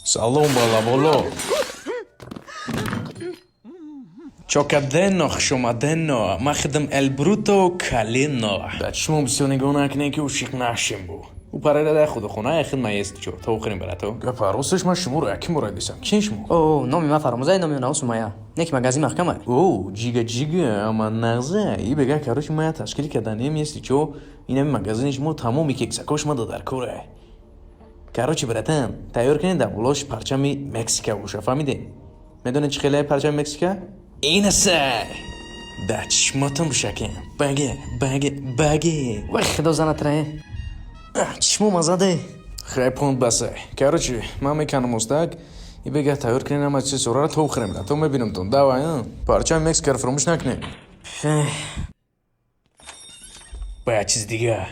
Салом, балаболо. Чокадено, хушомадено, ман худам Эл Бруто Калино. Дар чишмон бисёр нигоҳ накунем, ки ушиқ нашем бу. Ӯ парада дар худохона хид ма ест чо, то охирин брато. Гапа, росташ ман шуморо яким бора дисам. Кин шумо? О, номи ман Фаромӯзай, номи онав Сумая. Не ки магазин маҳкама. О, ҷига ҷига, ама нағза. И бега, короче, ман ташкил карданем, если чо, инами магазини шумо тамоми кексакош ма дар кора. Короче, братан, тайёр кунед, дар болош парчами Мексика боша, фаҳмидем? Медонед чӣ хеле парчами Мексика? Инаса! Дар чишмотон бошакем. Баге, баге, баге. Вай, худо занатра. Чишмо мазаде. Хай, пункт басе. Короче, ман меканам устак. И бега тайёр кунед ҳама чизи сораро, то хӯрем, то мебинамтон. Давай, парчами Мексикаро фаромӯш накунед. Ба як чизи дига.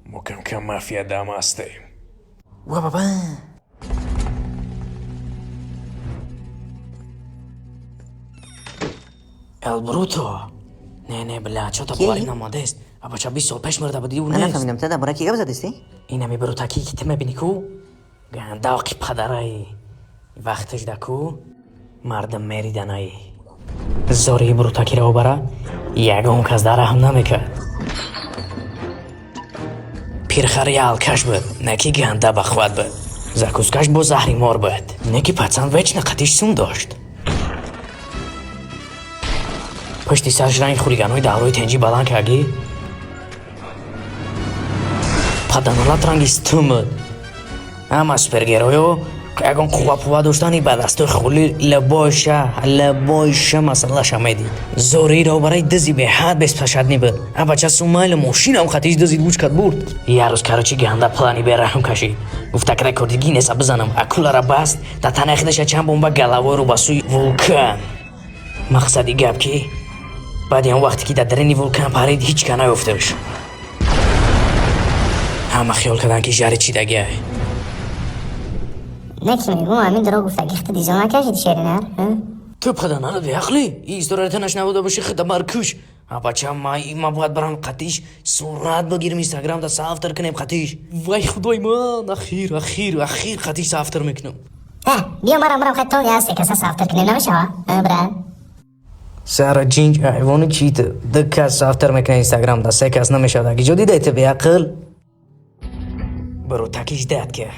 Мо кам-кам мафия дам ҳастем. Ва баба. Эл Бруто. Не, не, бля, чо-то Ки? боварӣ намадест. А бача 20 сол пеш мурда буди, ӯ Ман нест. нафаҳмидам, та дар бораи ки гап задистӣ? Инами брутакӣ, ки ту мебинӣ ку? Гандоқи падараи. Вақташ да ку? Мардум мериданаи. Зори брутакиро обара, ягон кас дар раҳм намекард. Пирхари алкаш буд, не ки ганда бахват буд. Закускаш бо заҳри мор буд. Не ки пацан вечно қатиш сум дошт. Пушти сараш ранги хулиганҳои даврои тенҷӣ баланд кардӣ. Паданалат ранги стум буд. Ҳама супергеройо ягон қувва-пувва доштани ба дастои холи лабойша, лабойша масъалаша медид. Зориро барои дизи беҳад беспашаднӣ буд. А бача сумайло мошинам қатиш дизид, гӯш кард, бурд. Як рӯз, короче, ганда плани бераҳм кашид. Гуфтак рекорди Гиннеса бизанам, акулара баст, дар танаи худаша чанд бомба головойро ба сӯи вулкан. Мақсади гап ки баъди он вақте ки дар дарини вулкан парид, ҳеҷ ка наёфташ. Ҳама хиёл карданд, ки жари чидагиай. Не ки мегум, ҳамин дурӯғ гуфтагӣ хита дизо накашиди, шеринар? Ту паданалат беақлӣ, и историята нашнавода боши, хита маркуш. А бача ма бояд барам қатиш сурат бигирим, инстаграмда савтар кунем қатиш. Вай, худои ман, ахир, ахир, ахир қатиш савтар мекунам. Биё, марам барам, хай тони ҳасте каса савтар кунем, намешава, брат? Сара ҷинҷ ҳайвони чита, ду кас савтар мекунад инстаграмда, се кас намешавад. Гиҷо дидай, ту беақл? Биру такиш дад ка.